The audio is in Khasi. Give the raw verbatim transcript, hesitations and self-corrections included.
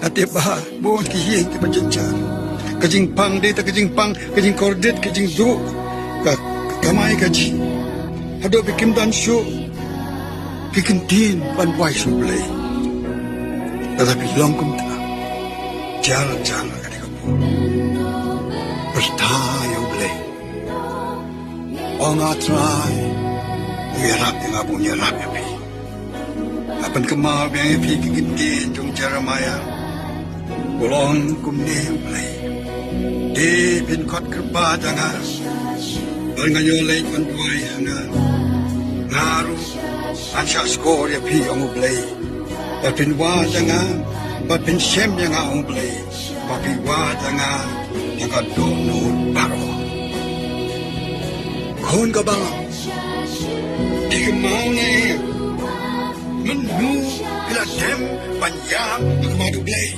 Ate ba bun ki ïing ki ba jynjar. Ka jingpang dei ta ka jingpang, ka jingkordit, ka jingduh, ka, ka kamai kajih. Haduh ba kim don shuh ki kyntien ban wai sha U Blei. Lada phi long kumta, jar jar ka dei ka bun. Pyrthei ïa U Blei. Ong, A Trai, u ïarap ïa nga, bun ïarap ïa phi. Nga pynkynmaw biang ïa phi ki kyntien jong u Jeremaïah. U ong kumne U Blei: Te phin khot kyrpad ïa nga, bad ngan ïoh leit ban duwai ha nga. Nga ruh ngan shah shkor ïa phi, ong U Blei. Bad phin wad ïa nga, bad phin shem ïa nga, ong U Blei. Ba phi wad ïa nga na ka dohnud baroh. Khun ka balang, phi kynmaw ne em? Mynno phi la dem ban ïap ha khmat U Blei?